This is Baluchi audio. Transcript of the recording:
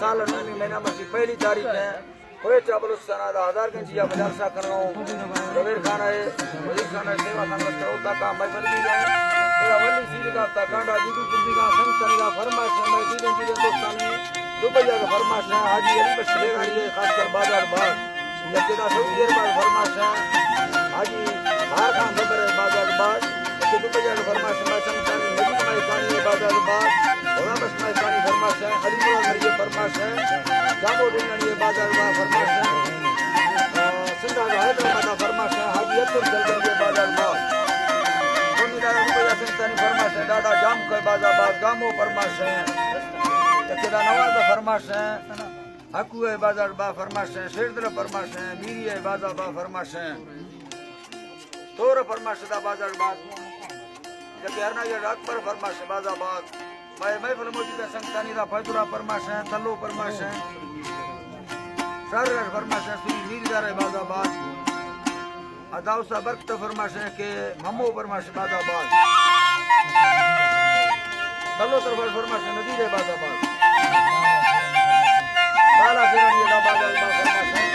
سال نومی مہینہ مسی پہلی تاریخ ہے۔ کوئٹہ بلوچستان ءَ دا ہزار گنجی ءَ مدرسہ کنوں۔ زبیر خان ءِ، وزیر خان ءِ، سیوا خان ءِ، سروتا کا محفل بھی گئے۔ تیرا ولی سیدھ کا تا کانڈا جدو کندی کا سنگ تنی کا فرمائش ہے، میں دیدن دیدن دوستانی دبئی کا فرمائش ہے، حاجی علی بخش بیگاری ہے، خاص کر بازار باغ۔ یکے دا سعودی عرب ءِ فرمائش ہے، حاجی بہار خان ببر ہے، بازار باغ۔ کہ دو بجے فرمائش ہے، سنگتانی مجید مائکانی بازار باغ، غلام بخش مائکانی فرمائش ہے، علی مراد مری فرمائش ہے، جامو ڈنگانی بازار باغ فرمائش ہے، آ، سنگا حیدرآباد فرمائش ہے، حاجی عبدال جلدری بازار باغ، زمیندار ابو بجا سنگتانی فرمائش ہے، ڈاڈا جام کے بازار باغ، گامو فرمائش ہے، تکیدا نواز فرمائش ہے، حقو بازار باغ فرمائش ہے، شیردل فرمائش ہے، میری بازار باغ فرمائش ہے۔ تور فرمائش دا بازار باغ۔ جبکہ ہرنا یا اکبر فرمائش باز آباد۔ مئے محفل موجود ہے سنگتانی دا فیض اللہ فرمائش ہے، تلو فرمائش ہے۔ سر فرمائش ہے، سری میری دار باز آباد۔ اداؤسا برکت فرمائش ہے کہ ممو فرمائش باز آباد۔ تلو تر فرمائش ہے، نذیر باز آباد۔ بالا سیرانی دا باز آباد فرمائش ہے۔